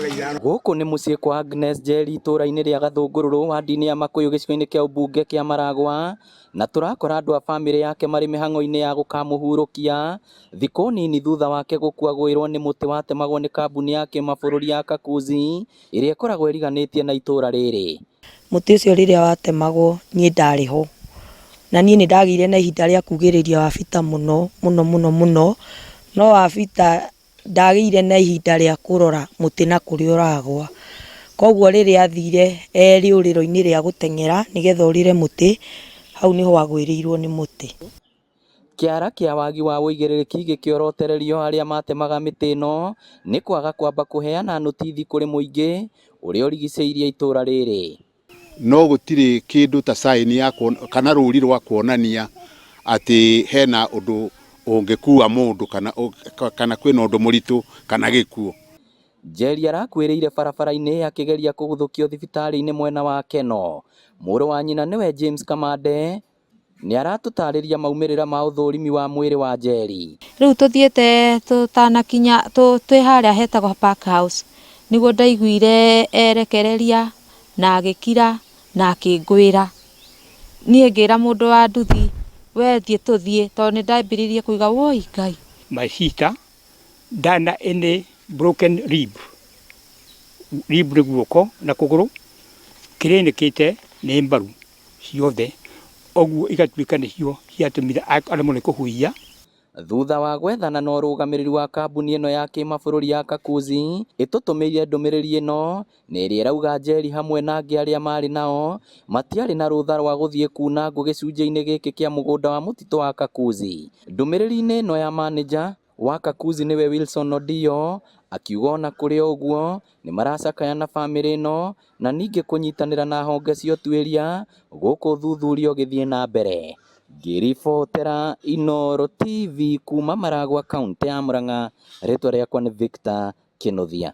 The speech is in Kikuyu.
Gũkũ nĩ mũciĩ kwa Agnes Njeri itũũra-inĩ rĩa Gathũngũrũrũ wadi-inĩ ya Makũyũ gĩcigo-inĩ kĩa ũmbunge kĩa Maragwa, na tũrakora andũ a bamĩrĩ yake marĩ mĩhang'o-inĩ ya gũkamũhurũkia thikũ nini thutha wake gũkua gwĩrwo nĩ mũtĩ watemagwo nĩ kambuni ya kĩmabũrũri ya Kakuzi ĩrĩa ĩkoragwo ĩriganĩtie na itũũra rĩrĩ. Mũtĩ ũcio rĩrĩa watemagwo niĩ ndarĩ ho, na niĩ nĩ ndagĩire na ihinda rĩa kugĩrĩria Wabita mũno mũno mũno mũno, no Wabita ndagĩire na ihinda rĩa kũrora mũtĩ na kũrĩa ũragwa. Koguo rĩrĩa athire e rĩũrĩro-inĩ rĩa gũteng'era nĩgetha ũrĩre mũtĩ, hau nĩho agwĩrĩirwo nĩ mũtĩ. Kĩara kĩa wagi wa ũigĩrĩrĩki gĩkĩorotererio arĩa matemaga mĩtĩ ĩno nĩ kwaga kwamba kũheana notithi kũrĩ mũingĩ ũrĩa ũrigicĩirie itũũra rĩrĩ. No gũtirĩ kĩndũ ta sign ya kana rũri rwa kuonania atĩ hena ũndũ ũngĩkua mũndũ kana kwĩna ũndũ mũritũ kana gĩkuũ. Njeri arakuĩrĩire barabara-inĩ akĩgeria kũguthũkio thibitarĩ-inĩ mwena wa Keno. Mũrũ wa nyina nĩwe James Kamande nĩ aratũtarĩria maumĩrĩra ma ũthũrimi wa mwĩrĩ wa Njeri. Rĩu tũthiĩte tũtanakinya twĩ harĩa hetagwo Park House nĩguo ndaiguire erekereria na agĩkira na akĩngwĩra. Niĩ ngĩra mũndũ wa nduthi we thiĩ tũthiĩ tondũ nĩ ndambĩrĩirie kũiga woi Ngai. My sister ndana any broken rib, rib nĩ guoko na kũgũrũ kĩrĩnĩkĩte nĩ mbaru ciothe, ũguo igatuĩka nĩcio ciatũmire aremwo nĩ kũhuhia. Thutha wa gwethana na ũrũgamĩrĩri wa kambuni ĩno ya kĩmabũrũri ya Kakuzi ĩtũtũmĩire ndũmĩrĩri ĩno na ĩrĩa ĩrauga Njeri hamwe na angĩ arĩa marĩ nao matiarĩ na rũtha rwa gũthiĩ kuna ngũ gĩcunjĩ-inĩ gĩkĩ kĩa mũgũnda wa mũtitũ wa Kakuzi. Ndũmĩrĩri-inĩ ĩno ya manĩja wa Kakuzi nĩwe Wilson Odio akiuga ona kũrĩ o ũguo nĩ maracakaya na bamĩrĩ ĩno na ningĩ kũnyitanĩra na honge cia ũtuĩria gũkũ ũthuthuria ũgĩthiĩ na mbere. Ngĩribotera Inooro TV kuma Maragwa kaũntĩ ya Murang'a, rĩtwa rĩakwa nĩ Victor Kĩnuthia.